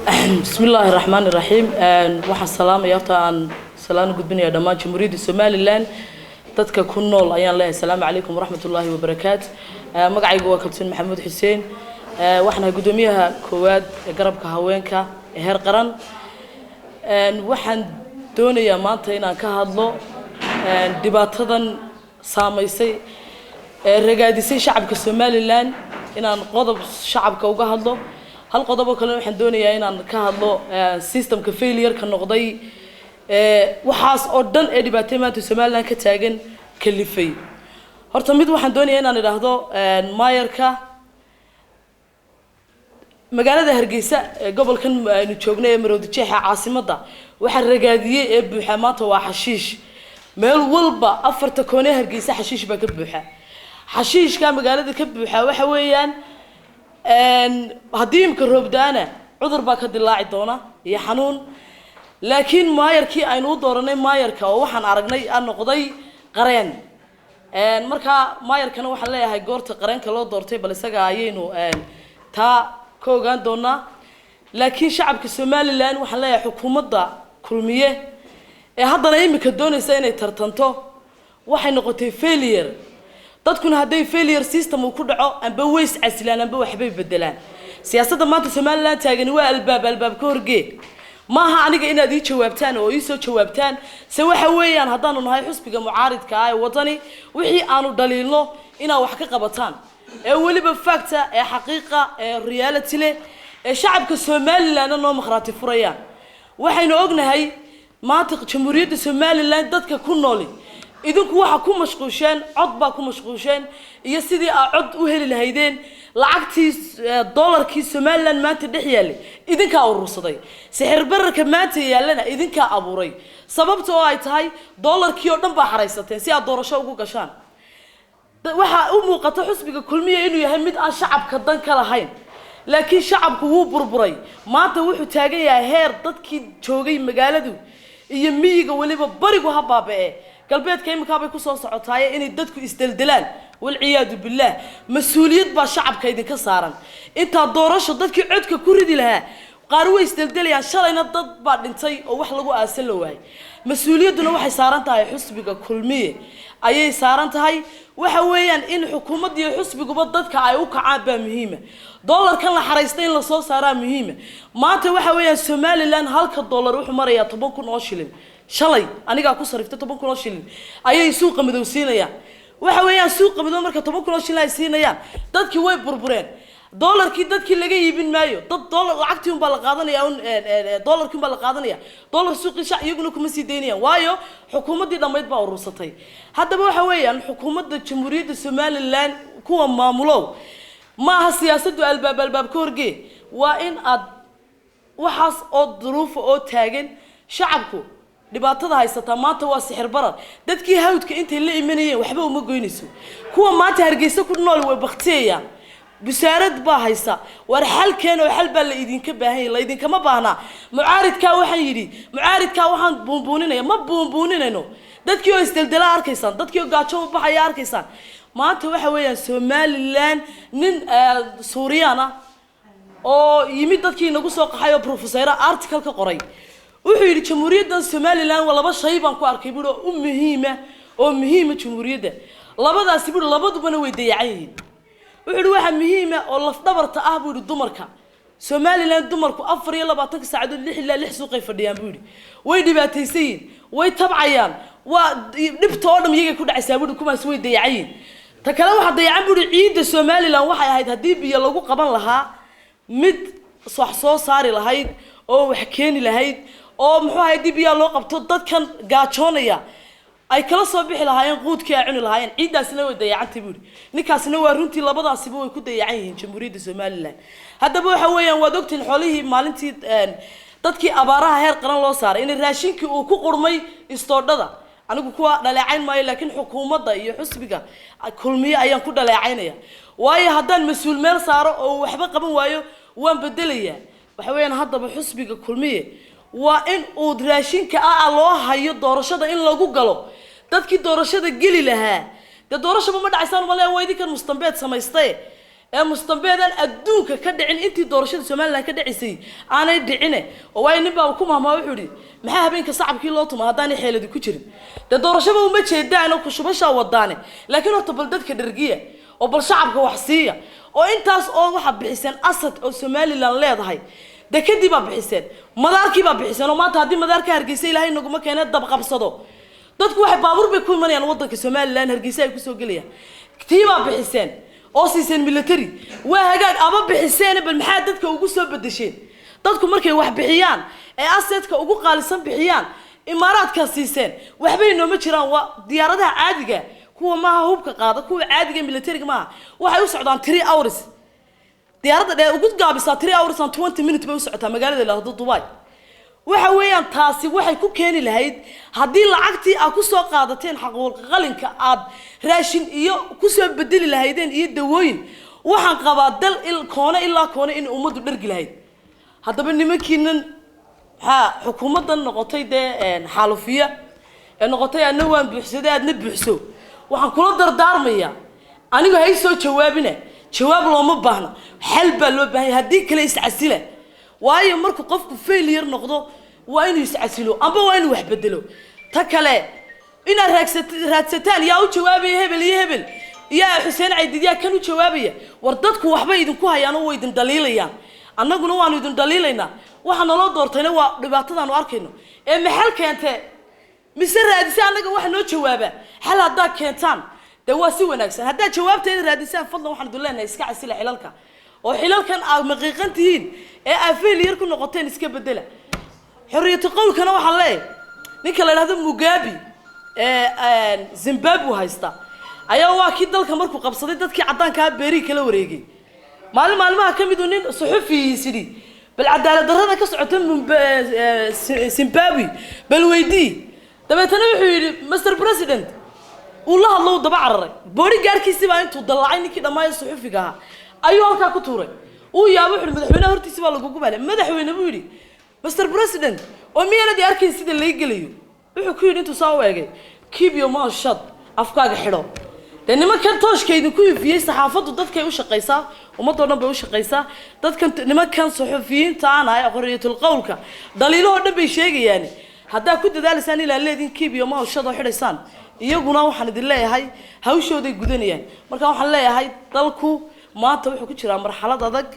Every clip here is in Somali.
Bismi illaahi raxmaani raxiim. Waxaan salaamaya, horta aan salaan u gudbinaya dhammaan Jamhuuriyadda Somaliland dadka ku nool. Ayaan leeyahay asalaamu calaykum waraxmat ullaahi wabarakaat. Magacaygu waa Kaltuun Maxamuud Xuseen. Waxaan ahay guddoomiyaha koowaad ee garabka haweenka ee heer qaran. Waxaan doonayaa maanta inaan ka hadlo dhibaatadan saamaysay ee ragaadisay shacabka Somaliland, inaan qodob shacabka uga hadlo. Hal qodob oo kale waxaan doonayaa inaan ka hadlo systemka failure-ka noqday, waxaas oo dhan ee dhibaatay maanta Somaliland ka taagan kalifay. Horta mid waxaan doonayaa inaan idhaahdo: maayarka magaalada Hargeysa ee gobolkan aynu joogno ee Maroodi Jeexa, caasimadda, waxaa ragaadiyey ee buuxa maanta waa xashiish. Meel walba, afarta koonee Hargeysa, xashiish baa ka buuxa. Xashiishka magaalada ka buuxa waxa weeyaan, haddii imka roob da-ana, cudur baa ka dilaaci doona iyo xanuun. Laakiin maayarkii aynu u dooranay maayarka oo waxaan aragnay aan noqday qareen. Markaa maayarkana waxaan leeyahay, goorta qareenka loo doortay bal isaga ayaynu taa ka ogaan doonaa. Laakiin shacabka Somaliland waxaan leeyahay, xukuumadda Kulmiye ee haddana imika doonaysa inay tartanto waxay noqotay failure. Dadkuna hadday failure system uu ku dhaco, amba ways casilaan amba waxbay bedelaan. Siyaasadda maanta Somaliland taagani waa albaab albaab ka horgee. Maaha aniga inaad ii jawaabtaan oo iisoo jawaabtaan, se waxa weeyaan, haddaanu nahay xusbiga mucaaridka ah ee Wadani, wixii aanu dhaliilno inaad wax ka qabataan, ee weliba facta ee xaqiiqa ee reality leh ee shacabka Somalilandna noo makhraati furayaan. Waxaynu ognahay maanta Jamhuuriyadda Somaliland dadka ku nooli, idinku waxaa ku mashquusheen cod baa ku mashquusheen iyo sidii aa cod u heli lahaydeen. Lacagtii dollarkii Somaliland maanta dhex yaallay idinkaa urursaday. Sixir bararka maanta yaallana idinkaa abuuray, sababta oo ay tahay dollarkii oo dhan baa xaraysateen si aad doorasho ugu gashaan. Waxaa u muuqata xusbiga Kulmiya inuu yahay mid aan shacabka dan ka lahayn, laakiin shacabku wuu burburay. Maanta wuxuu taagan yahay heer dadkii joogay magaaladu iyo miyiga, weliba barigu ha baaba'e, galbeedka iminkaabay kusoo socotaaye, inay dadku isdeldelaan, walciyaadu billaah. Mas-uuliyad baa shacabka idinka saaran. Intaa doorasho dadkii codka ku ridi lahaa qaar way isdeldelayaan. Shalayna dad baa dhintay oo wax lagu aasan la waayay. Mas-uuliyadduna waxay saaran tahay xusbiga Kulmiye ayay saaran tahay. Waxa weeyaan in xukuumadda iyo xusbiguba dadka ay u kacaan baa muhiima. Dollarkan la xaraystay in lasoo saaraa muhiima. Maanta waxa weeyaan Somaliland halka dollar wuxuu marayaa 10,000 oo shilin. Shalay anigaa ku sariftay, 10,000 oo shilin ayay suuqa madow siinayaan. Waxa weeyaan suuqa madow marka 10,000 oo shilin ay siinayaan, dadkii way burbureen. Dollarkii dadkii laga iibin maayo dad dollar, lacagtii unbaa la qaadanaya un, dollarkii unbaa la qaadanaya. Dollar suuqii shac iyaguna kuma sii daynayaan, waayo xukuumaddii dhammayd baa urursatay. Haddaba waxa weeyaan, xukuumadda Jamhuuriyadda Somaliland kuwa maamulow, ma aha siyaasaddu albaab albaab ka horgee. Waa in aad waxaas oo duruufa oo taagan, shacabku dhibaatada haysataa maanta waa sixir barar. Dadkii hawdka intay la imanayeen waxba uma goynayso. Kuwa maanta Hargeysa ku nool way baktiyayaan, busaarad baa haysa. War xalkeen oo xal baa la idinka baahan yahay, laydinkama baahnaa. Mucaaridkaa waxaan yidhi, mucaaridkaa waxaan buunbuuninaya, ma buunbuuninayno. Dadkii oo isdeldela arkaysaan, dadkii oo gaajo u baxaya arkaysaan. Maanta waxa weeyaan Somaliland nin Suuriyaan ah oo yimid dadkii inagu soo qaxay oo professor article ka qoray, wuxuu yidhi: "Jamhuuriyaddan Somaliland waa laba shay baan ku arkay," buuri, "oo u muhiima, oo muhiima jamhuuriyadda labadaasi," buuri, "labadubana way dayacan yihiin." Wuxuu yidhi: "Waxaa muhiima oo lafdhabarta ah," buu yidhi, "dumarka Somaliland. Dumarku 24-ka saacadood 6 ilaa 6 suuqay fadhiyaan," buu yidhi. "Way dhibaataysan yihin, way tabcayaan, waa dhibta oo dham iyagay ku dhacaysaa," buu yidhi. "Kuwaas way dayacan yihin. Ta kale waxaa dayacan," buu yidhi, "ciidda Somaliland. Waxay ahayd haddii biyo lagu qaban lahaa mid wax soo saari lahayd oo wax keeni lahayd, oo muxuu ahay, haddii biyaha loo qabto dadkan gaajoonaya ay kala soo bixi lahaayeen quudkii ay cuni lahaayeen. Ciiddaasina way dayacantay," buu yidhi ninkaasina. Waa runtii, labadaasiba way ku dayacan yihiin Jamhuuriyadda Somaliland. Haddaba waxa weeyaan, waad ogtihiin xoolihii maalintii dadkii abaaraha heer qaran loo saaray inay raashinkii uu ku qurmay istoodhada. Anigu kuwa dhaleecayn maayo, laakiin xukuumadda iyo xusbiga Kulmiye ayaan ku dhaleecaynaya, waayo haddaan mas-uul meel saaro oo waxba qaban waayo, waan bedelayaa. Waxa weeyaan, haddaba xusbiga Kulmiye waa in uu raashinka ah loo hayo doorashada in lagu galo. Dadkii doorashada geli lahaa dee doorashaba ma dhacaysaan. Umaleya waa idinkan mustambeed samaystaye. Ee mustambeedaan adduunka ka dhicin intii doorashada Somaliland ka dhicisay aanay dhicine. Oo waayo, nin baa ku mahmaa, wuxuu yidhi: "Maxaa habeenka sacabkii loo tuma haddaanay xeeladi ku jirin?" Dee doorashaba uma jeedaan oo kushubashaa wadaane, laakiin horta bal dadka dhergiya oo bal shacabka wax siiya. Oo intaas oo waxaad bixiseen asset oo Somaliland leedahay. Dekadii baa bixiseen, madaarkii baa bixiseen. Oo maanta haddii madaarka Hargeysa, Ilaahay naguma keene, dabqabsado, dadku waxay baabuur bay ku imanayaan waddanka Somaliland, Hargeysa ay kusoo gelayaan. Tii baa bixiseen oo siiseen military. Waa hagaag, aba bixiseen, bal maxaa dadka ugu soo bedesheen? Dadku markay wax bixiyaan ee assetka ugu qaalisan bixiyaan, Imaaraadkaa siiseen, waxbay nooma jiraan. Waa diyaaradaha caadiga, kuwa maaha hubka qaada, kuwa caadiga militariga maaha. Waxay u socdaan 3 hours. Diyaaradda dheer ugu gaabisaa 3 hours and 20 minutes bay u socotaa magaalada la Dubai. Waxa weeyaan, taasi waxay ku keeni lahayd haddii lacagtii aad kusoo qaadateen xaquuqalinka aad raashin iyo kusoo bedeli lahaydeen iyo dawooyin. Waxaan qabaa dal il koone ilaa koone in ummaddu dhargi lahayd. Haddaba nimankiinan maxaa xukuumaddan noqotay dee xaalufiya ee noqotay, adna waan buuxsaday, aadna buuxso. Waxaan kula dardaarmayaa, anigu hay soo jawaabina, jawaab looma baahna, xal baa loo baahan yahay. Haddii kale iscasila. Waayo, markuu qofku failure noqdo waa inuu iscasilo amba waa inuu wax bedelo. Ta kale, inaad raadsataan yaa u jawaabaya hebel iyo hebel, yaa Xuseen Caydid, yaa kan u jawaabaya. War dadku waxbay idinku hayaan oo way idin dhaliilayaan, annaguna waanu idin dhaliilaynaa. Waxa naloo doortayna waa dhibaatadaanu arkayno. Ee maxal keente mise raadisa annaga waxa noo jawaaba? Xal haddaad keentaan dee waa si wanaagsan. Haddaad jawaabteeda raadisaan, fadlan waxaan idin leenahay iska casila xilalka, oo xilalkan aad maqiiqan tihiin ee aad failure ku noqoteen iska bedela. Xorriyatu qowlkana waxaan leeyahay, ninka la idhahdo Mugabe ee Zimbabwe haysta ayaa waa kii dalka markuu qabsaday dadkii caddaankaa beerihii kala wareegay. Maalin maalmaha ka miduu nin suxufiyiis yidhi: "Bal cadaalad darrada ka socota Zimbabwe bal weydii." Dabeetana wuxuu yidhi: "Mr President," uu la hadlo, uu daba cararay. Bodyguardkiisii baa intuu dallacay ninkii dhammaaya suxufiga ahaa ayuu halkaa ku tuuray. Uu yaabo, wuxu yidhi: "Madaxweynaha hortiisi baa lagugu balay." "Madaxweyne," buu yidhi, "Mr President, oo miyaanad i arkayn sida lay gelayo?" Wuxuu ku yidhi intuu saa u eegay: "Keep your mouth shut, afkaaga xidho." Dee nimankan tooshka idinku ifiyey, saxaafaddu dadkay u shaqaysaa, ummadoo dhan bay u shaqaysaa. Dadkan, nimankan suxufiyiinta aan ahay, xorriyatul qowlka dhaliilahoo dhan bay sheegayaan. Haddaa ku dadaalaysaan ilaa leedin keep your mouth shut oo xidhaysaan, iyaguna waxaan idin leeyahay hawshooday gudanayaan. Marka waxaan leeyahay, dalku maanta wuxuu ku jiraa marxalad adag,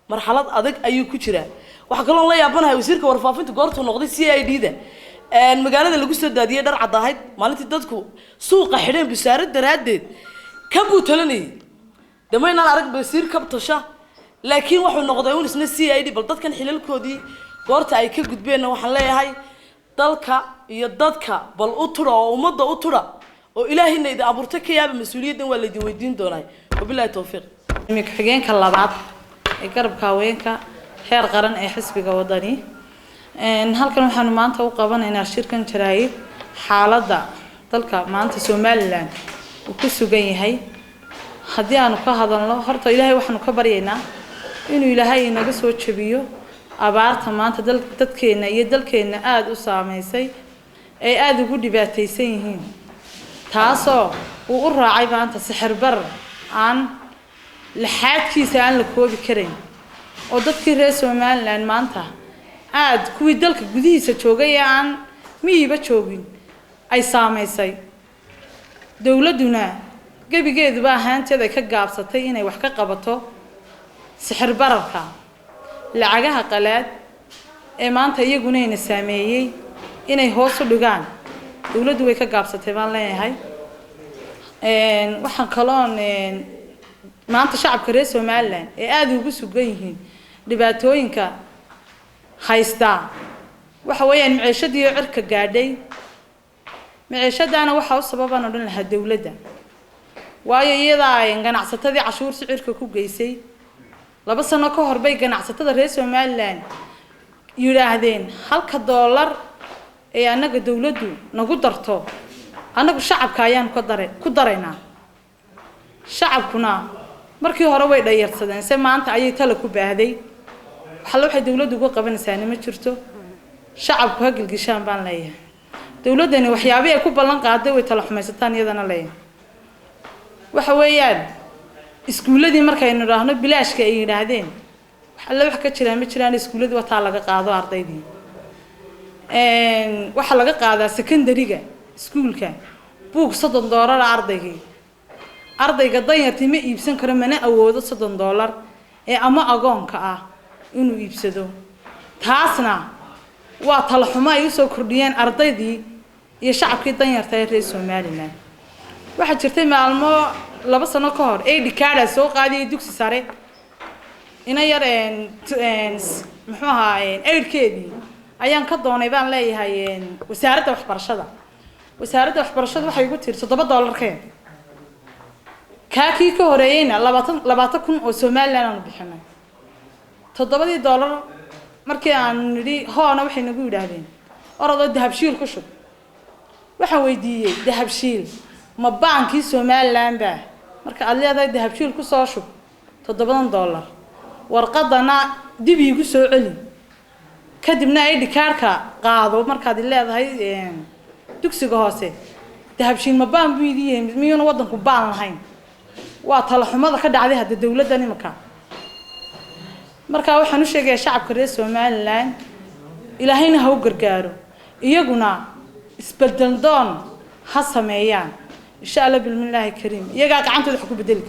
marxalad adag ayuu ku jiraa. Waxaa kaloon la yaabanahay wasiirka warfaafinta goortuu noqday CID da magaalada lagu soo daadiyey dhar cad ahayd maalintii dadku suuqa xidheen busaarad daraaddeed, kan buu talanayay. De maynaan arag wasiir kab tasha, laakiin wuxuu noqday un isna CID. Bal dadkan xilalkoodii goorta ay ka gudbeenna waxaan leeyahay, dalka iyo dadka bal u tura oo ummadda u tura oo Ilaahayna idin abuurta ka yaaba. Mas-uuliyaddan waa laydin weydiin doonaa. Wabilahi towfiiq. Ku-xigeenka labaad ee garabka haweenka heer qaran ee xisbiga Wadani. Halkan waxaanu maanta u qabanaynaa shirkan jaraa'id xaaladda dalka maanta Somaliland uu ku sugan yahay. Haddii aanu ka hadalno, horta Ilaahay waxaanu ka baryaynaa inuu Ilaahay inaga soo jabiyo abaarta maanta dadkeena iyo dalkeena aada u saameysay ay aada ugu dhibaataysan yihiin, taasoo uu u raacay maanta sixir barar aan laxaadkiisa aan la koobi karayn, oo dadkii reer Somaliland maanta aada, kuwii dalka gudihiisa joogay ee aan miyiba joogin, ay saameysay. Dowladduna gebigeeduba ahaanteed ay ka gaabsatay inay wax ka qabato sixir bararka lacagaha qalaad ee maanta iyaguna ina saameeyey. Inay hoos u dhigaan dowladdu way ka gaabsatay baan leeyahay. Waxaan kaloon maanta shacabka reer Somaliland ee aada ugu sugan yihiin dhibaatooyinka haystaa waxa weeyaan maciishadii oo cirka gaadhay. Maciishadaana waxaa u sababaan odhan lahaa dowladda, waayo iyadaa ganacsatadii cashuurta cirka ku geysay. 2 sano ka hor bay ganacsatada reer Somaliland yidhaahdeen: "Halka doolar ee annaga dowladdu nagu darto, annagu shacabka ayaanu ka dara ku daraynaa." Shacabkuna markii hore way dhayarsadeen, se maanta ayay tala ku baahday. Waxalle waxay dowladdu uga qabanaysaani ma jirto. Shacabku ha gilgishaan baan leeyahay. Dowladdani waxyaabihii ay ku ballan qaaday way tala xumaysataan iyadana leeyahay. Waxa weeyaan Iskuulladii markaynu idhaahno bilaashka ay yidhaahdeen, wax alle wax ka jiraan ma jiraan. Iskuulladii wataa laga qaado ardaydii, waxaa laga qaadaa secondary-ga iskuulka buug $30 ardaygii. Ardayga danyartii ma iibsan karo, mana awoodo $30 ee ama agoonka ah inuu iibsado. Taasna waa talaxumo ay usoo kordhiyeen ardaydii iyo shacabkii danyarta ee reer Somaliland. Waxaa jirtay maalmo 2 sano ka hor ID card-a soo qaadiyay dugsi sare ina yar, muxuu ahaa, aidhkeedii ayaan ka doonay baan leeyahay wasaaradda waxbarashada. Wasaaradda waxbarashada waxay igu tiri $7 keen. Kaa kii ka horeeyeyna 20,000 oo Somaliland aanu bixinay. $7-dii markii aanu nidhi hoona, waxay nagu yidhaahdeen orodoo Dahabshiil ku shub. Waxaan weydiiyey, Dahabshiil ma baankii Somaliland baa? Marka aada leedahay Dahabshiil kusoo shub $7-dan, warqadana dib iigu soo celi, kadibna ID card-ka qaado, markaad leedahay dugsiga hoose, Dahabshiil ma baan buu idin yahay? Miyuuna waddanku baan lahayn? Waa talaxumada ka dhacday hadda dawladdan imika. Marka waxaan u sheegayaa shacabka reer Somaliland, Ilaahayna ha u gargaaro, iyaguna isbedel doon ha sameeyaan, insha Allah bilmillaahi kariim, iyagaa gacantooda wax ku bedeli kara.